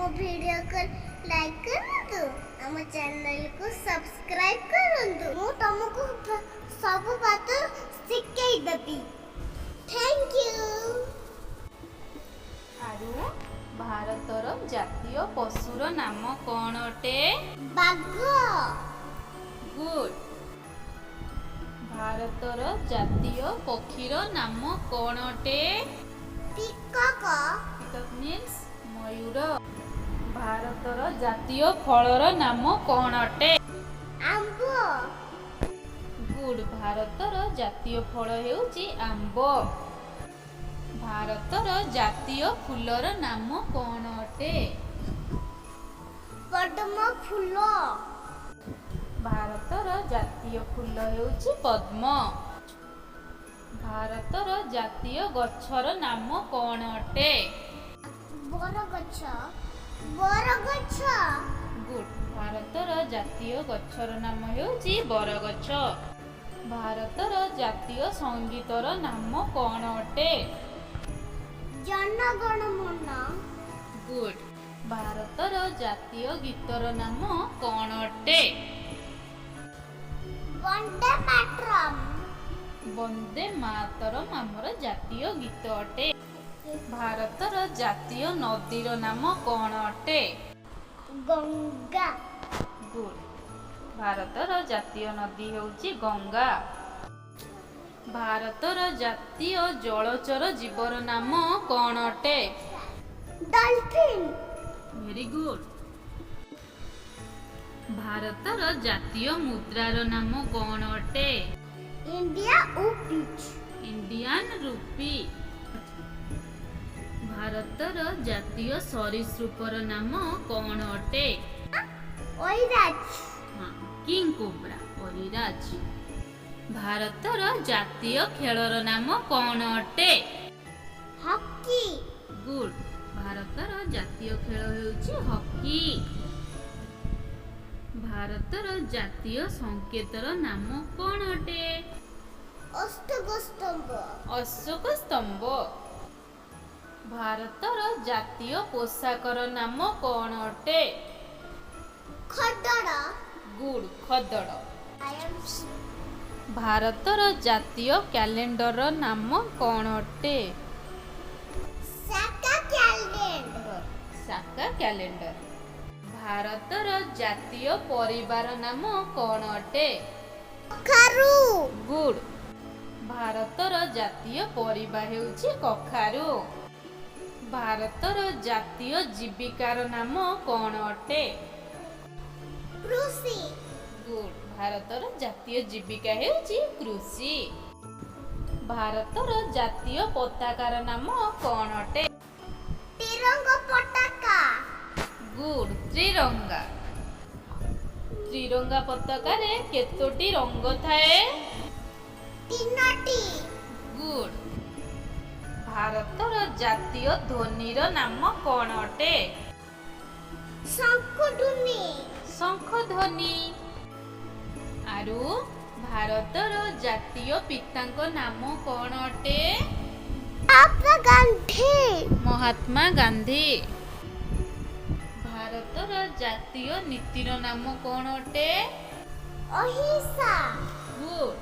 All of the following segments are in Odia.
ମୋ ଭିଡ଼ିଓକୁ ଲାଇକ୍ କରନ୍ତୁ, ଆମ ଚ୍ୟାନେଲକୁ ସବସ୍କ୍ରାଇବ୍ କରନ୍ତୁ। ମୁଁ ତମକୁ ସବୁ ବାତ ଶିଖେଇ ଦେବି। Thank you. ଆରୁ, ଭାରତର ଜାତୀୟ ପଶୁର ନାମ କ'ଣ ଅଟେ? ବାଘ। ଗୁଡ୍। ଭାରତର ଜାତୀୟ ପକ୍ଷୀର ନାମ କ'ଣ ଅଟେ? ପିକକ। ପିକକ୍ ମିନ୍ସ ମୟୂର। ଭାରତର ଜାତୀୟ ଫଳର ନାମ କ'ଣ ଅଟେ? ଆମ୍ବ। ଗୁଡ୍। ଭାରତର ଜାତୀୟ ଫଳ ହେଉଛି ଆମ୍ବ। ଭାରତର ଜାତୀୟ ଫୁଲର ନାମ କ'ଣ ଅଟେ? ପଦ୍ମ ଫୁଲ। ଭାରତର ଜାତୀୟ ଫୁଲ ହେଉଛି ପଦ୍ମ। ଭାରତର ଜାତୀୟ ଗଛର ନାମ କ'ଣ ଅଟେ? ବରଗଛ, ବରଗଛ। ଗୁଡ୍। ଭାରତର ଜାତୀୟ ଗଛର ନାମ ହେଉଛି ବରଗଛ। ଭାରତର ଜାତୀୟ ସଙ୍ଗୀତର ନାମ କ'ଣ ଅଟେ? ଜନଗଣ ମନ। ଗୁଡ୍। ଭାରତର ଜାତୀୟ ଗୀତର ନାମ କ'ଣ ଅଟେ? ବନ୍ଦେ ମାତରମ୍। ବନ୍ଦେ ମାତରମ୍ ଆମର ଜାତୀୟ ଗୀତ ଅଟେ। ଭାରତର ଜାତୀୟ ନଦୀର ନାମ କ'ଣ ଅଟେ? ଗଙ୍ଗା। ଗୁଡ୍। ଭାରତର ଜାତୀୟ ନଦୀ ହେଉଛି ଗଙ୍ଗା। ଭାରତର ଜାତୀୟ ଜଳଚର ଜୀବର ନାମ କ'ଣ ଅଟେ? ଡଲଫିନ୍। Very good. ଭାରତର ଜାତୀୟ ମୁଦ୍ରାର ନାମ କ'ଣ ଅଟେ? India rupees. Indian rupee. ଭାରତର ଜାତୀୟ ସରୀସୃପର ନାମ କ'ଣ ଅଟେ? ଅହିରାଜ। ହଁ, କିଙ୍ଗ କୋବ୍ରା, ଅହିରାଜ। ଭାରତର ଜାତୀୟ ଖେଳର ନାମ କ'ଣ ଅଟେ? ହକି। ଗୁଡ୍। ଭାରତର ଜାତୀୟ ଖେଳ ହେଉଛି ହକି। ଭାରତର ଜାତୀୟ ସଂକେତର ନାମ କ'ଣ ଅଟେ? ଅଶୋକ ସ୍ତମ୍ଭ। ଅଶୋକ ସ୍ତମ୍ଭ। ଭାରତର ଜାତୀୟ ପୋଷାକର ନାମ କ'ଣ ଅଟେ? ଖଦଡ଼। Good, khaddar. I am ଭାରତର ଜାତୀୟ କ୍ୟାଲେଣ୍ଡରର ନାମ କ'ଣ ଅଟେ? ସାକା କ୍ୟାଲେଣ୍ଡର। ସାକା କ୍ୟାଲେଣ୍ଡର। ଭାରତର ଜାତୀୟ ପରିବାର ନାମ କ'ଣ ଅଟେ? କଖାରୁ। ଗୁଡ୍। ଭାରତର ଜାତୀୟ ପରିବା ହେଉଛି କଖାରୁ। ଭାରତର ଜାତୀୟ ଜୀବିକାର ନାମ କ'ଣ ଅଟେ? କୃଷି। ଗୁଡ୍। ଭାରତର ଜାତୀୟ ଜୀବିକା ହେଉଛି କୃଷି। ଭାରତର ଜାତୀୟ ପତାକାର ନାମ କ'ଣ ଅଟେ? ତିରଙ୍ଗ ପତାକା। ଗୁଡ୍, ତ୍ରିରଙ୍ଗା। ତ୍ରିରଙ୍ଗା ପତାକାରେ କେତୋଟି ରଙ୍ଗ ଥାଏ? ତିନୋଟି। ଗୁଡ୍। ଭାରତର ଜାତୀୟ ଧ୍ୱନିର ନାମ କ'ଣ ଅଟେ? ଶଙ୍ଖଧ୍ୱନି। ଶଙ୍ଖ ଧ୍ୱନି। ଆରୁ, ଭାରତର ଜାତୀୟ ପିତାଙ୍କ ନାମ କ'ଣ ଅଟେ? ମହାତ୍ମା ଗାନ୍ଧୀ। ମହାତ୍ମା ଗାନ୍ଧୀ। ଭାରତର ଜାତୀୟ ନୀତିର ନାମ କ'ଣ ଅଟେ? ଅହିଂସା। ଗୁଡ୍।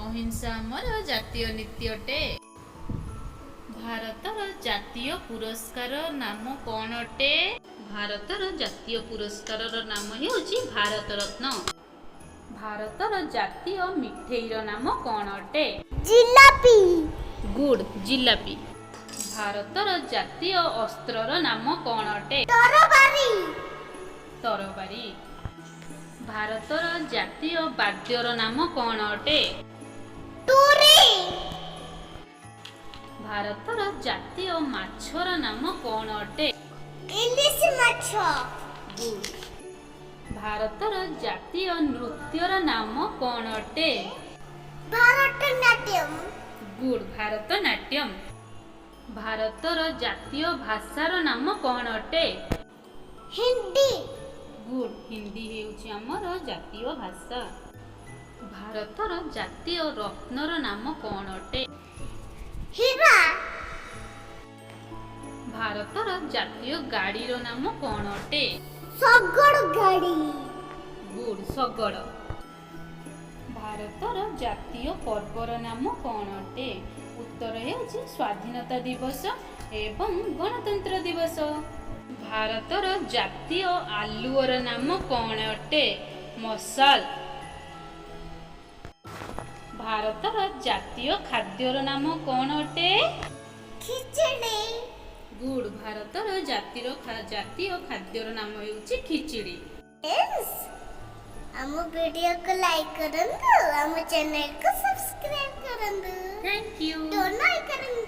ଅହିଂସା ଆମର ଜାତୀୟ ନୀତି ଅଟେ। ଭାରତର ଜାତୀୟ ପୁରସ୍କାର ନାମ କ'ଣ ଅଟେ? ଭାରତର ଜାତୀୟ ପୁରସ୍କାରର ନାମ ହେଉଛି ଭାରତ ରତ୍ନ। ଭାରତର ଜାତୀୟ ମିଠେଇର ନାମ କ'ଣ ଅଟେ? ଜିଲାପି। ଗୁଡ୍, ଜିଲାପି। ଭାରତର ଜାତୀୟ ଅସ୍ତ୍ରର ନାମ କ'ଣ ଅଟେ? ତରବାରୀ। ତରବାରୀ। ଭାରତର ଜାତୀୟ ବାଦ୍ୟର ନାମ କ'ଣ ଅଟେ? ତୁରୀ। ଭାରତର ଜାତୀୟ ମାଛର ନାମ କ'ଣ ଅଟେ? ଇଲିସି ମାଛ। ଗୁଡ୍। ଭାରତର ଜାତୀୟ ନୃତ୍ୟର ନାମ କ'ଣ ଅଟେ? ଭାରତନାଟ୍ୟମ। ଗୁଡ୍, ଭାରତନାଟ୍ୟମ। ଭାରତର ଜାତୀୟ ଭାଷାର ନାମ କ'ଣ ଅଟେ? ହିନ୍ଦୀ। ଗୁଡ୍। ହିନ୍ଦୀ ହେଉଛି ଆମର ଜାତୀୟ ଭାଷା। ଭାରତର ଜାତୀୟ ରତ୍ନର ନାମ କ'ଣ ଅଟେ? ହୀରା। ଭାରତର ଜାତୀୟ ଗାଡ଼ିର ନାମ କ'ଣ ଅଟେ? ଶଗଡ଼ ଗାଡ଼ି। ଗୁଡ୍, ଶଗଡ଼। ଭାରତର ଜାତୀୟ ପର୍ବର ନାମ କ'ଣ ଅଟେ? ଉତ୍ତର ହେଉଛି ସ୍ୱାଧୀନତା ଦିବସ ଏବଂ ଗଣତନ୍ତ୍ର ଦିବସ। ଭାରତର ଜାତୀୟ ଆଲୁଅର ନାମ କ'ଣ ଅଟେ? ମଶାଲ। ଭାରତର ଜାତୀୟ ଖାଦ୍ୟର ନାମ କ'ଣ ଅଟେ? ଖିଚଡ଼ି। ଗୁଡ୍। ଭାରତର ଜାତୀୟ ଖାଦ୍ୟର ନାମ ହେଉଛି ଖିଚିଡ଼ି। ଫ୍ରେଣ୍ଡସ୍, ଆମ ଭିଡ଼ିଓକୁ ଲାଇକ୍ କରନ୍ତୁ, ଆମ ଚ୍ୟାନେଲକୁ ସବସ୍କ୍ରାଇବ୍ କରନ୍ତୁ। Thank you. Don't like କରନ୍ତୁ।